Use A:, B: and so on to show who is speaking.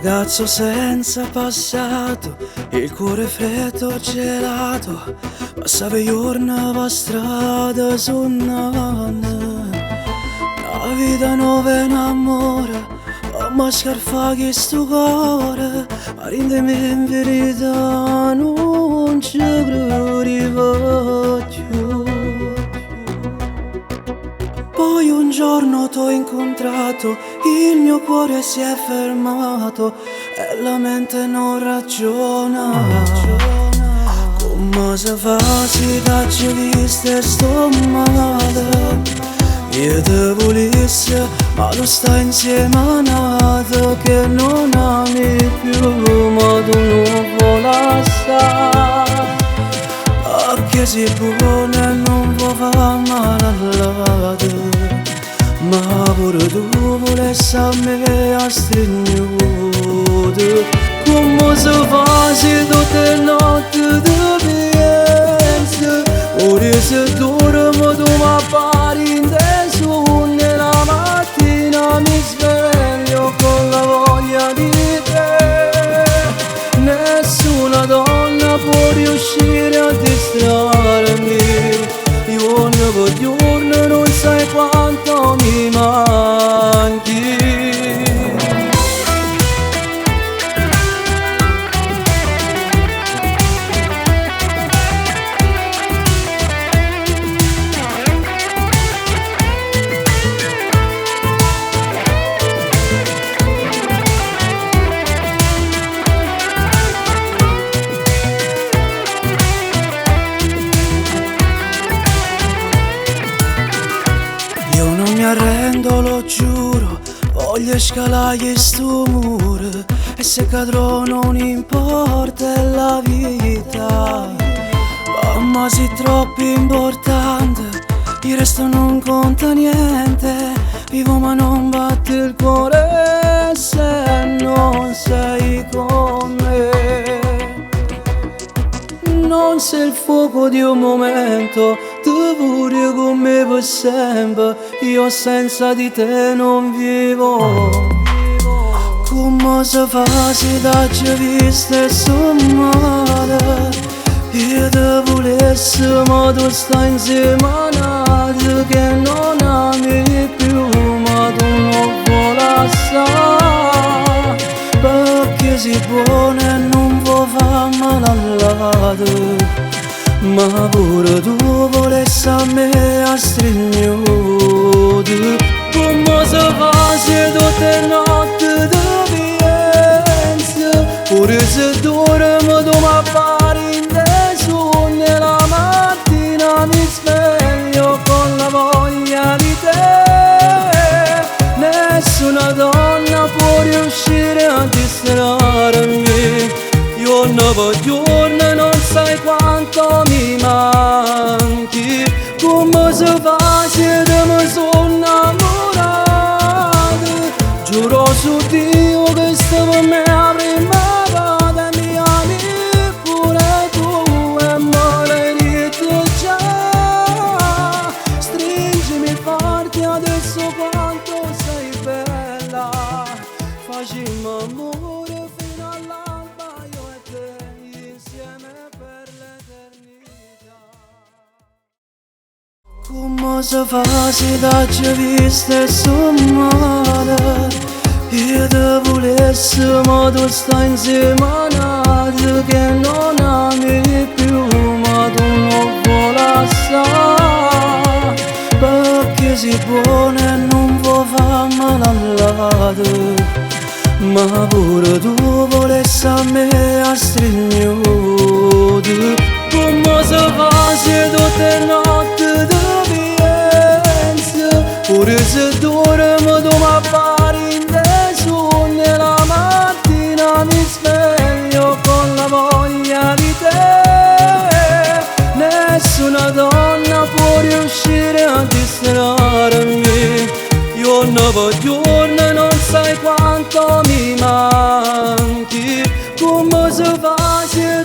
A: Ragazzo senza passato, il cuore freddo gelato, passava i giorni per strada sonnando. La vita nuova è un amore, ma scarfa questo cuore, ma rinde in verità non ci credevo più. Poi un giorno t'ho incontrato, il mio cuore si è fermato e la mente non ragiona. Come si fa se t'ho visto e sto male? Io te volessi, ma tu stai insieme a n'ato che non ami più, ma tu non vuoi lasciare. Perché sei buona e non vuoi fare male all'altro, ma pure tu volessi a me a stringere. Come si fa se tutte le notti ti pensi, ora se dormo tu mi appari in sogno, la mattina mi sveglio con la voglia di te. Nessuna donna può riuscire a distrarmi, giorno per giorno non sai quanto mi manchi. Io non mi arrendo, lo giuro, voglio scalare questo muro, e se cadrò non importa, è la vita. Ma sei troppo importante, il resto non conta niente. Vivo ma non batte il cuore se non sei con me. Non sei il fuoco di un momento, tu pure con me per sempre, io senza di te non vivo. Come si fa se t'ho visto e sto male? Io te volessi ma tu stai insieme a n'ato che non ami più, ma tu non vuoi lasciare. Perché sei buona e non vuoi fare male all'altro, ma pure tu volessi a me a stringere. Come si fa se tutte le notti ti pensi, pure se dormo tu mi appari in sogno, la mattina mi sveglio con la voglia di te. Nessuna donna può riuscire a distrarmi, giorno per giorno non sai quanto mi manchi. Come si fa se te mi sono innamorato, giuro su Dio che stavo me la prima volta, mi ami pure tu e me l'hai detto già. Stringimi forte adesso quanto sei bella, facciamo amore fino all'alba, io e te insieme per l'eternità. Come si fa se t'ho visto e sto male? Io te volessi ma tu stai insieme a n'ato che non ami più, ma tu non vuoi lasciare. Perché sei buona e non vuoi fare male all'altro, ma pure tu volessi a me a stringere. Come si fa se tutte le notti ti pensi, pure se dormo tu mi appari in sogno, la mattina mi sveglio con la voglia di te. Nessuna donna può riuscire a distrarmi, giorno per giorno non sai quanto mi manchi. Come si fa se